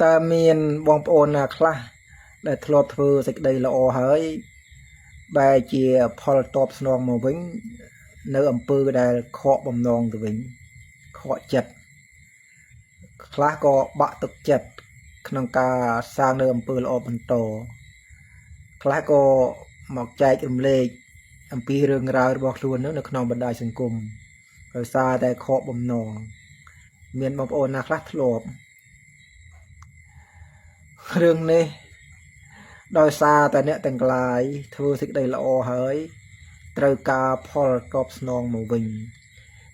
តើមានបងប្អូនណាខ្លះដែលធ្លាប់ធ្វើសេចក្តីល្អហើយបែរជាផលតបស្នងមកវិញនៅអំពើដែលខកបំណងទៅវិញខកចិត្តខ្លះក៏បាក់ទឹកចិត្តក្នុងការសាងនៅអំពើល្អបន្តខ្លះក៏មកចែករំលែកអំពីរឿងរ៉ាវរបស់ខ្លួននឹងនៅក្នុងបណ្ដាញសង្គមដោយសារតែខកបំណងមានបងប្អូនណាខ្លះធ្លាប់រឿងនេះដោយសារតែអ្នកទាំងឡាយធ្វើសេចក្តីល្អហើយត្រូវការផលតបស្នងមកវិញ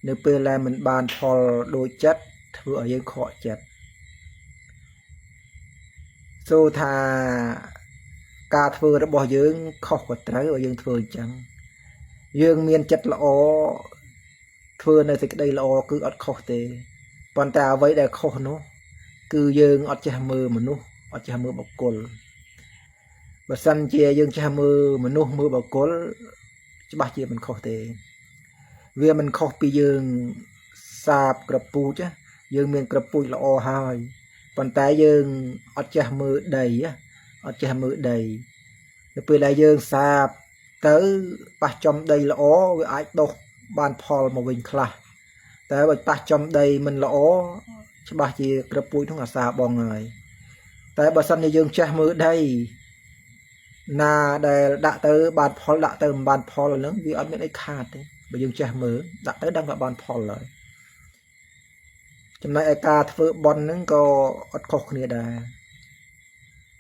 នៅពេលដែលមិនបានផលដូចចិត្តធ្វើឲ្យយើងខកចិត្តសូថាការធ្វើរបស់យើងខុសក៏ត្រូវឲ្យយើងធ្វើអញ្ចឹងយើងមានចិត្តល្អធ្វើនៅសេចក្តីល្អគឺអត់ខុសទេប៉ុន្តែអ្វីដែលខុសនោះគឺយើងអត់ចេះមើលមនុស្សអត់ចេះមើលបុគ្គលបើសិនជាយើងចេះមើលមនុស្សមើលបុគ្គលច្បាស់ជាមិនខុសទេវាមិនខុសពីយើងសាបក្រពូជយើងមានក្រពូជល្អហើយប៉ុន្តែយើងអត់ចេះមើលដីអត់ចេះមើលដីនៅពេលដែលយើងសាបទៅប៉ះចំដីល្អវាអាចដុះបានផលមកវិញខ្លះតែបើប៉ះចំដីមិនល្អច្បាស់ជាក្រពូជនោះអាសាបងហើយតែបើសិនជាយើងចេះមើលដីណាដែលដាក់ទៅបានផលដាក់ទៅមិនបានផលហ្នឹងវាអត់មានអីខាតទេបើយើងចេះមើលដាក់ទៅដឹងថាបានផលហើយចំណែកឯការធ្វើបន់ហ្នឹងក៏អត់ខុសគ្នាដែរ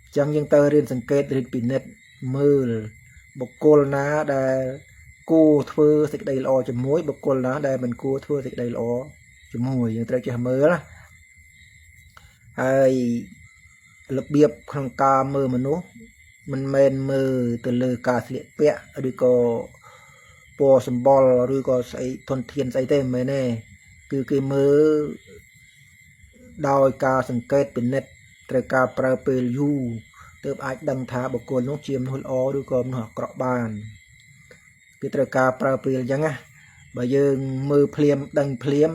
អញ្ចឹងយើងទៅរៀនសង្កេតរៀនពិនិត្យមើលបុគ្គលណាដែលគួរធ្វើសេចក្តីល្អជាមួយបុគ្គលណាដែលមិនគួរធ្វើសេចក្តីល្អជាមួយយើងត្រូវចេះមើលណាហើយរបៀបក្នុងការមើលមនុស្សមិនមែនមើលទៅលើការស្លៀកពាក់ឬក៏ពណ៌សម្បុរឬក៏ស្អីធនធានស្អីទេមិនមែនទេគឺគេមើលដោយការសង្កេតពិនិត្យត្រូវការប្រើពេលយូរទើបអាចដឹងថាបុគ្គលនោះជាមនុស្សល្អឬក៏មនុស្សអាក្រក់បានគឺត្រូវការប្រើពេលអញ្ចឹងណាបើយើងមើលភ្លាមដឹងភ្លាម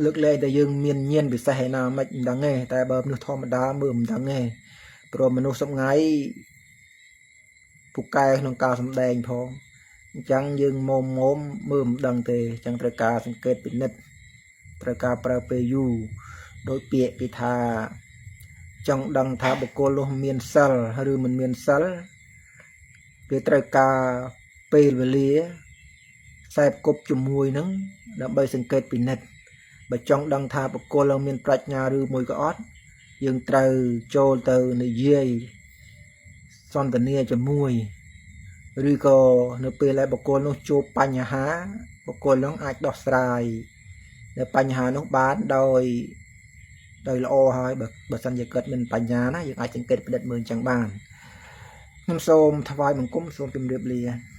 លើកលែងតែយើងមានញាណពិសេសឯណាមិនដឹងទេតែបើមនុស្សធម្មតាមើលមិនដឹងទេព្រោះមនុស្សសប្ងៃពូកែក្នុងការសម្ដែងផងអញ្ចឹងយើងមុំមុំមើលមិនដឹងទេអញ្ចឹងត្រូវការសង្កេតពិនិត្យត្រូវការប្រើពេលយូរដោយពាក្យគេថាចង់ដឹងថាបុគ្គលនោះមានសិលឬមិនមានសិលគេត្រូវការពេលវេលាខ្សែគប់ជាមួយនឹងដើម្បីសង្កេតពិនិត្យបើចង់ដឹងថាបុគ្គលនឹងមានប្រាជ្ញាឬមួយក៏អត់យើងត្រូវចូលទៅនិយាយសន្ទនាជាមួយឬក៏នៅពេលដែលបុគ្គលនោះជួបបញ្ហាបុគ្គលនោះអាចដោះស្រាយនៅបញ្ហានោះបានដោយដោយល្អហើយបើបើសិនជាគាត់មានបញ្ញាណាយើងអាចសង្កេតពិនិត្យមើលអញ្ចឹងបានខ្ញុំសូមថ្វាយបង្គំសូមជម្រាបលា។